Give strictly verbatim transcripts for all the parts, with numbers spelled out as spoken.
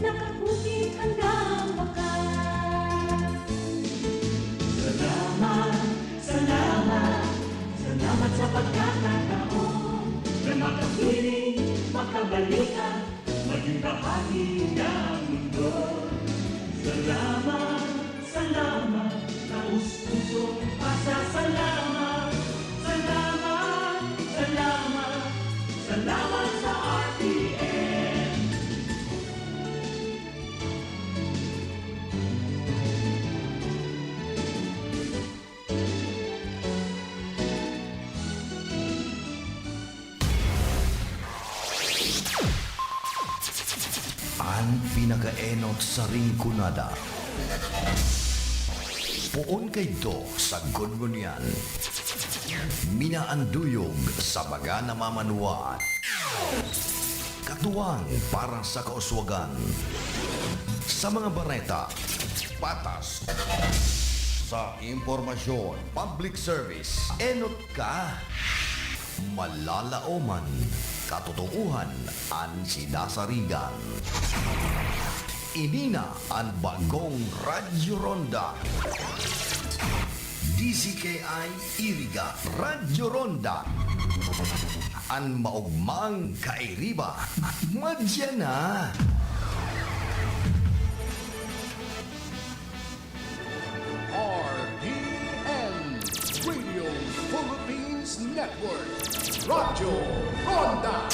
Nakabukid hanggang wakas. Salamat, salamat, salamat sa pagkakataon na makapiling, makabalikan, maging bahagi ng mundo. Salamat, salamat, taos-pusong pasasalamat. Salamat, salamat, salamat sa R T N. An pinakaenot sa Rinconada. Poon kaidto sa Gungunyan. Minaanduyog sa mga namamanwaan. Katuwang para sa kauswagan. Sa mga bareta, patas. Sa impormasyon, public service, enot ka. Malalaoman, katotoohan an sinasarigan. Ini na an bagong Radyo Ronda. D Z K I Iriga, Radyo Ronda. An maogmang kairiba, madya na. R P N, Radio Philippines Network, Radyo Ronda,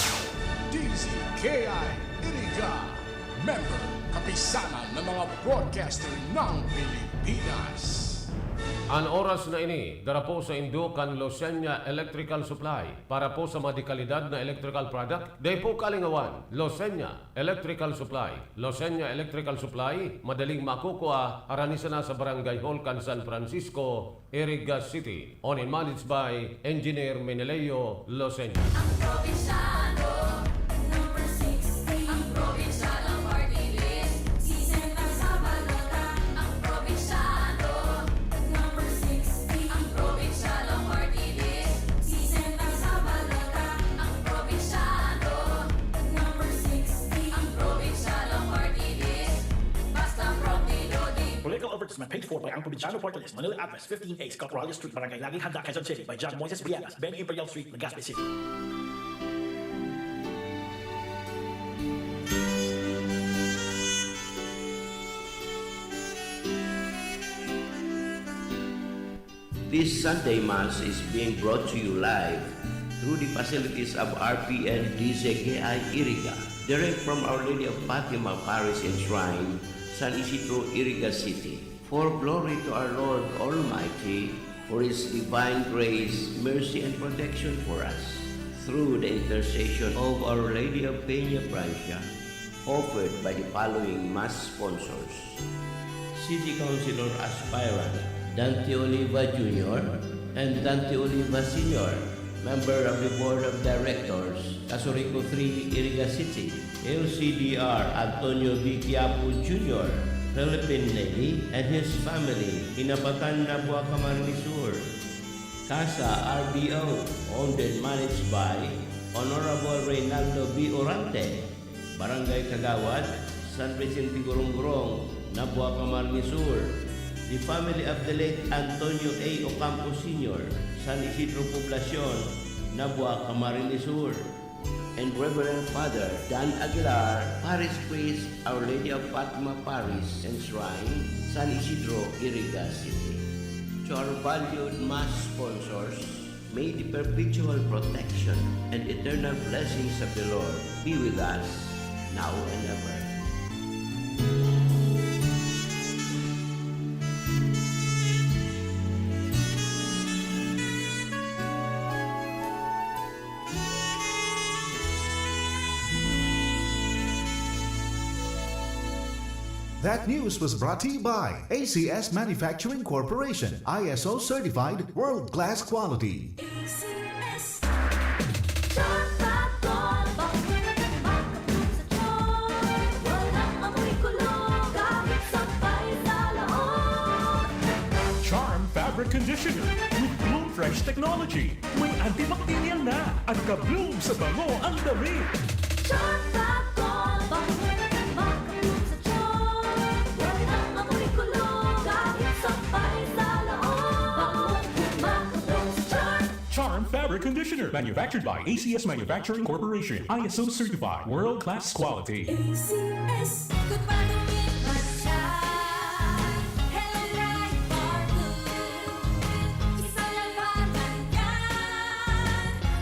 D Z K I Iriga, member, kapisanan ng mga broadcaster ng Pilipinas. An oras na ini, dara po saindo kan Losenya Electrical Supply. Para po sa mga dekalidad na electrical product, dai po kalingawan, Losenya Electrical Supply. Losenya Electrical Supply, madaling makukua, harani sana sa Barangay Hall kan San Francisco, Iriga City. Owned and managed by Engineer Meneleo Losenya. Ang probinsyano, number sixty. Ang probinsyano party list, sisenta sa balota. Ang probinsyano, number sixty. Ang probinsyano party list, sisenta sa balota. Ang probinsyano, number sixty. Ang probinsyano party list, basta Prof. Doding. Political advertisement paid for by Ang Probinsyano Party List, Manila address, fifteen A Scott Royal Street, Barangay Laging Handa, Quezon City, by John Moises Villegas, Ben Imperial Street, Legazpi City. This Sunday Mass is being brought to you live through the facilities of R P N D Z K I Iriga, direct from Our Lady of Fatima Parish and Shrine, San Isidro, Iriga City. For glory to our Lord Almighty, for His divine grace, mercy, and protection for us, through the intercession of Our Lady of Peña Francia, offered by the following Mass sponsors: City Councilor Aspirant Dante Oliva Junior and Dante Oliva Senior, member of the Board of Directors, Casorico three, Iriga City. L C D R Antonio V. Quiapo Junior, Philippine Navy, and his family, Inabatan, Nabua, Camarines Sur. CASA R B O, owned and managed by Honorable Reynaldo B. Orante, Barangay Kagawad, San Vicente Gurong-Gurong, Nabua, Camarines Sur. The family of the late Antonio A. Ocampo Senior, San Isidro Poblacion, Nabua, Camarines Sur. And Reverend Father Dan Aguilar, Parish Priest, Our Lady of Fatima Parish and Shrine, San Isidro, Iriga City. To our valued Mass sponsors, may the perpetual protection and eternal blessings of the Lord be with us now and ever. That news was brought to you by A C S Manufacturing Corporation, I S O certified, world-class quality. A C S. Charm Fab Gold, bakit makapit sa Charm? Walang amoy kulo, gamit sabay sa loob. Charm Fabric Conditioner with Bloom Fresh Technology. May antibacterial na at ka-bloom sa bango ang damit. Charm Fab Gold, bakit makapit Conditioner. Manufactured by A C S Manufacturing Corporation. I S O certified. World class quality. A C S. Goodbye, don't need matcha. Hello, Pride Bar Blue. Isa lang pangalan.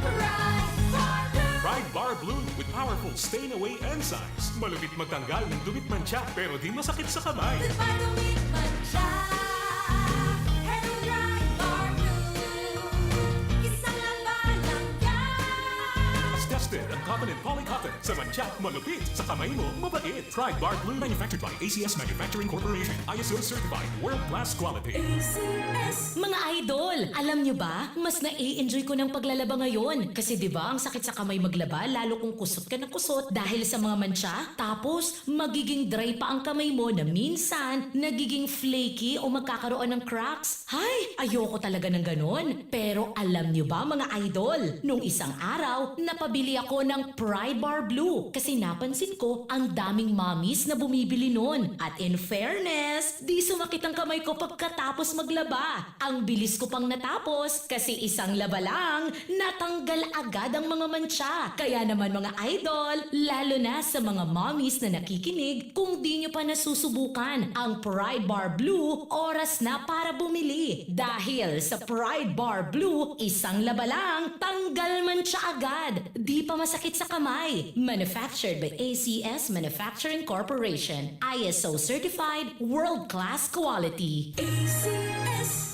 Pride Bar Blue. Pride Bar Blue with powerful stain away enzymes. Malupit magtanggal ng dumi at mantsa pero di masakit sa kamay. Goodbye, don't need matcha. Hello, Pride Bar Blue. Isa lang pangalan. Tested ang cotton and poly cotton. Sa mantsa, malupit. Sa kamay mo, mabait. Pride Bar Blue. Manufactured by A C S Manufacturing Corporation. I S O certified. World class quality. A C S. Mga idol, alam nyo ba? Mas nai-enjoy ko ng paglalaba ngayon. Kasi 'di ba, ang sakit sa kamay maglaba, lalo kung kusot ka na kusot dahil sa mga mantsa. Tapos, magiging dry pa ang kamay mo na minsan nagiging flaky o magkakaroon ng cracks. Hay, ayoko talaga ng ganon. Pero alam nyo ba, mga idol, nung isang araw, napabili ako ng Pride Bar Blue kasi napansin ko ang daming mommies na bumibili nun. At in fairness, di sumakit ang kamay ko pagkatapos maglaba. Ang bilis ko pang natapos kasi isang laba lang, natanggal agad ang mga mantsa. Kaya naman, mga idol, lalo na sa mga mommies na nakikinig, kung di nyo pa nasusubukan ang Pride Bar Blue, oras na para bumili. Dahil sa Pride Bar Blue, isang laba lang, tanggal mantsa agad. Di pa masakit sa kamay. Manufactured by A C S Manufacturing Corporation. I S O certified, world class quality. A C S.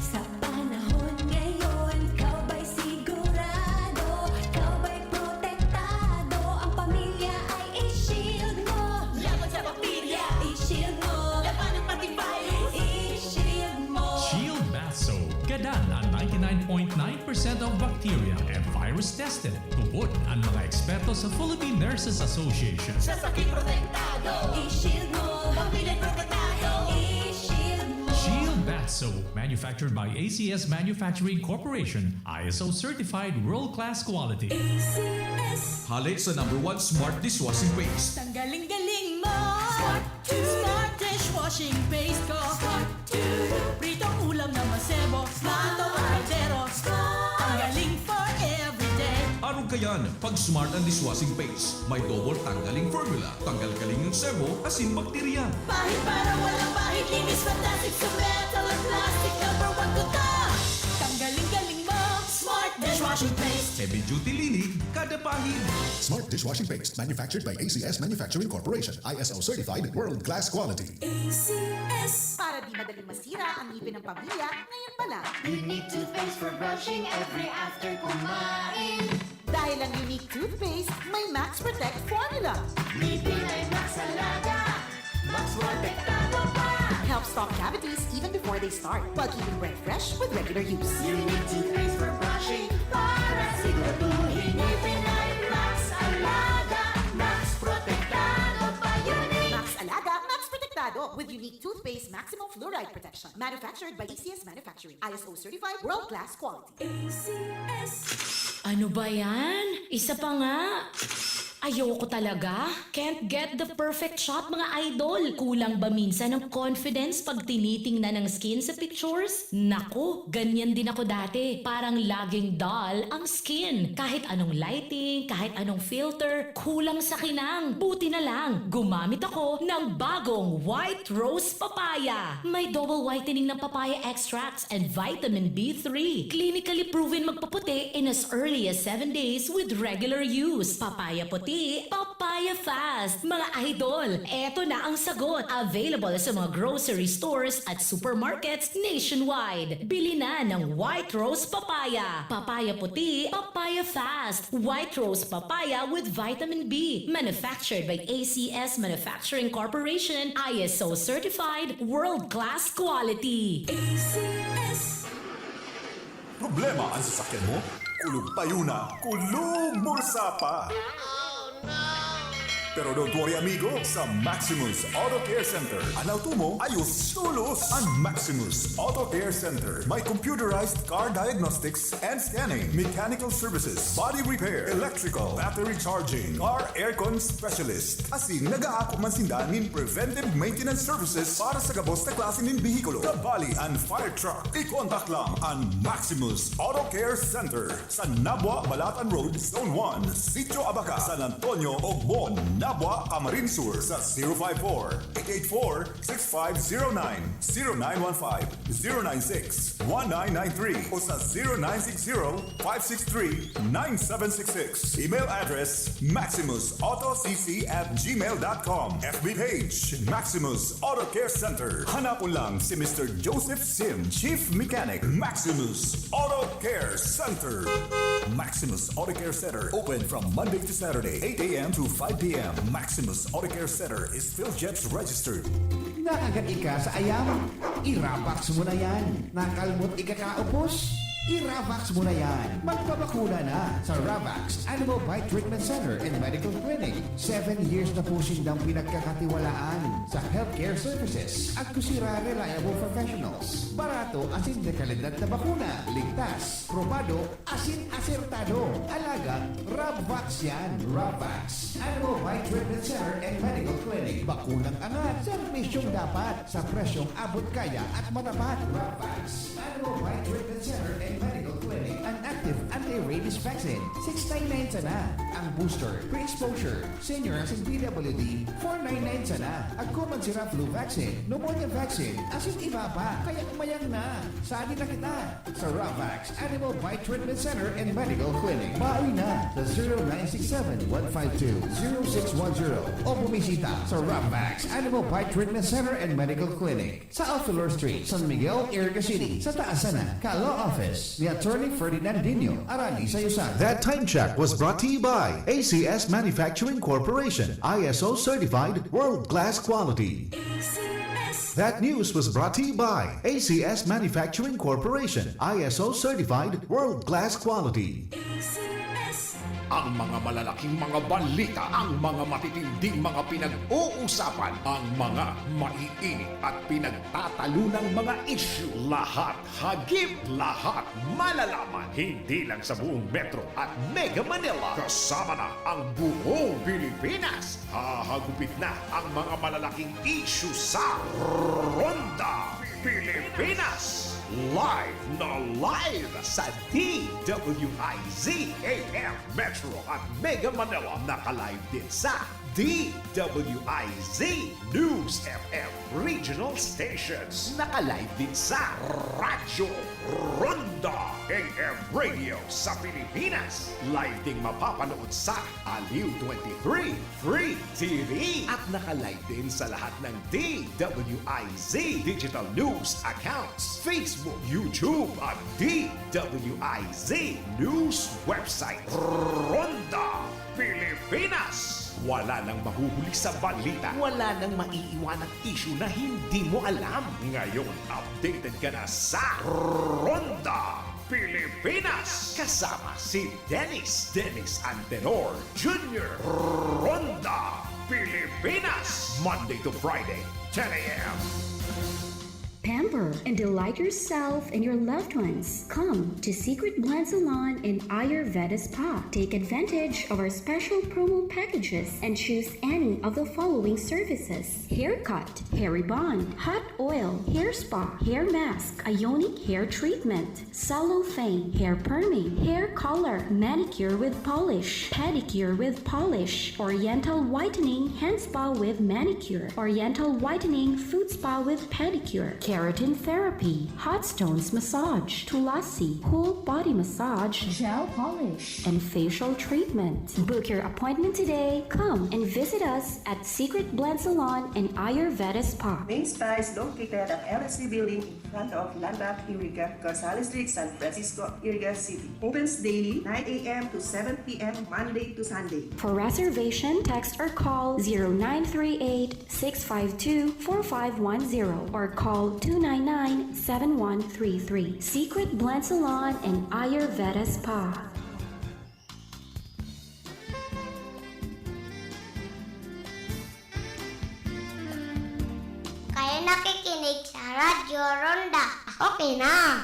Sa panahon ngayon, ikaw ba'y sigurado? Ikaw ba'y protektado? Ang pamilya ay i-shield mo. Laban sa bakterya, i-shield mo. Labanan pati virus, i-shield mo. Shield Bath Soap. Gadan ang ninety-nine point nine percent of bacteria and virus tested. Tubod ang mga eksperto sa Philippine Nurses Association. Sa sakit protektado, i-shield mo. Pamilya protektado, i-shield mo. Shield Bath Soap, manufactured by A C S Manufacturing Corporation, I S O certified world-class quality. A C S. Hale sa number one smart dishwashing paste. Tanggaling-galing mo! Smart dishwashing paste ko! Pritong ulam na masebo, plato, kaldero. Tanggaling for everyday. Arog kayan, pag smart ang dishwashing paste. May double tanggaling formula. Tanggal kaling yung sebo, asin bakterya. Pahid para walang pahid, linis fantastic sa metal at plastic. Number one ko ta! Tanggaling-galing mo! Smart dishwashing paste! Heavy duty linig, kada pahid. Smart dishwashing paste, manufactured by A C S Manufacturing Corporation, I S O certified, world class quality. A C S. Para di madaling masira ang ngipin ng pamilya, ngayon pa lang. You need toothpaste for brushing every after kumain. Dahil ang Unique Toothpaste may Max Protect Formula. Ngipin ay Max Alaga, Max Protektado pa. Helps stop cavities even before they start, while keeping breath fresh with regular use. Unique Toothpaste for brushing para siguraduhin ngipin ay Max Alaga, Max Protektado pa. Unique! Max Alaga, Max Protektado with Unique Toothpaste Maximum Fluoride Protection. Manufactured by A C S Manufacturing. I S O certified, world-class quality. A C S. Ano ba yan? Isa pa nga. Ayoko talaga. Can't get the perfect shot, mga idol. Kulang ba minsan ang confidence pag tinitingnan ang skin sa pictures? Naku, ganyan din ako dati. Parang laging dull ang skin. Kahit anong lighting, kahit anong filter, kulang sa kinang. Buti na lang, gumamit ako ng bagong White Rose Papaya. May double whitening ng papaya extracts and vitamin B three. Clinically proven magpaputi in as early as seven days with regular use. Papaya puti, papaya fast. Mga idol, eto na ang sagot. Available sa mga grocery stores at supermarkets nationwide. Bili na ng White Rose Papaya. Papaya puti, papaya fast. White Rose Papaya with vitamin B. Manufactured by A C S Manufacturing Corporation. I S O certified, world-class quality. A C S. Problema ang sasakyan mo? Kulog payo na, kulog bulsa pa! Pero don't worry, amigo, sa Maximus Auto Care Center, an auto mo ayos tolos. An Maximus Auto Care Center may computerized car diagnostics and scanning, mechanical services, body repair, electrical, battery charging, car aircon specialist. Asin nag-aako man sinda nin preventive maintenance services para sa gabos na klase nin behikulo, kabali an fire truck. I-contact lang an Maximus Auto Care Center sa Nabua, Balatan Road, Zone one, Sitio Abaca, San Antonio, Ogmon, Nabua, Camarines Sur sa zero five four, eight eight four, six five zero nine, zero nine one five, zero nine six, one nine nine three o sa zero nine six zero, five six three, nine seven six six. Email address, maximus auto c c at gmail dot com. F B page, Maximus Auto Care Center. Hanapon lang si Mister Joseph Sim, Chief Mechanic, Maximus Auto Care Center. Maximus Auto Care Center, open from Monday to Saturday, eight a m to five p m. Maximus Auto Care Center is PhilJEPS registered. Nakagat ika sa ayam? I-Ravax mo na yan. Nakalmot ika kaupos? I-Ravax mo na yan. Magpabakuna na sa Ravax Animal Bite Treatment Center and Medical Clinic. Seven years na po sindang pinagkakatiwalaan sa healthcare services. Agko sira reliable professionals. Barato asin de kalidad na bakuna. Ligtas, probado, asin asertado. Alagang Ravax yan. Ravax Animal Bite Treatment Center and Medical Clinic. Bakunang angat, serbisyong dapat, sa presyong abot kaya at matapat. Ravax Animal Bite Treatment Center and Medical Clinic. An active anti-rabies vaccine, six nine nine sana. Ang booster, pre-exposure, senior asin P W D, four nine nine sana. Agko man sira flu vaccine, pneumonia vaccine, asin iba pa. Kaya mayang na. Sadi na kita sa Ravax Animal Bite Treatment Center and Medical Clinic. Bawi na sa zero nine six seven, one five two, zero six one zero o bumisita sa Ravax Animal Bite Treatment Center and Medical Clinic sa Alfelor Street, San Miguel, Iriga City, sa taas sana ka law office ni Attorney Ferdinand Dino Arani Sayusan. That time check was brought to you by A C S Manufacturing Corporation, I S O certified, world-class quality. A C S. That news was brought to you by A C S Manufacturing Corporation, I S O certified, world-class quality. A C S. Ang mga malalaking mga balita, ang mga matitinding mga pinag-uusapan, ang mga maiinit at pinagtatalunang mga isyu, lahat hagip, lahat malalaman. Hindi lang sa buong Metro at Mega Manila, kasama na ang buong Pilipinas. Hahagupit na ang mga malalaking isyu sa Ronda Pilipinas. Live na live sa D W I Z A M Metro at Mega Manila. Naka-live din sa D W I Z News F M Regional Stations. Naka-live din sa Radyo Ronda A M Radio sa Pilipinas. Live ding mapapanood sa Aliw twenty-three Free T V. At naka-live din sa lahat ng D W I Z Digital News accounts, Facebook, YouTube, at D W I Z News website. Ronda Pilipinas. Wala nang mahuhuli sa balita. Wala nang maiiwanang isyu na hindi mo alam. Ngayon, updated ka na sa Ronda Pilipinas. Kasama si Dennis, Dennis Antenor Junior. Ronda Pilipinas. Monday to Friday, ten a m. Pamper and delight yourself and your loved ones. Come to Secret Blend Salon and Ayurveda Spa. Take advantage of our special promo packages and choose any of the following services: haircut, hair rebond, hot oil, hair spa, hair mask, ionic hair treatment, cellophane, hair perming, hair color, manicure with polish, pedicure with polish, oriental whitening hand spa with manicure, oriental whitening foot spa with pedicure, keratin therapy, hot stones massage, tulasi, whole body massage, gel polish, and facial treatment. Book your appointment today. Come and visit us at Secret Blend Salon and Ayurveda Spa. Main Spa is located at L S C Building in front of Landmark Iriga, Gonzales Street, San Francisco, Iriga City. Opens daily, nine a m to seven p m, Monday to Sunday. For reservation, text or call zero nine three eight, six five two, four five one zero or call two nine nine, seven one three three. Secret Blend Salon and Ayurveda Spa. nakikinig sa Radyo Ronda. Okay na.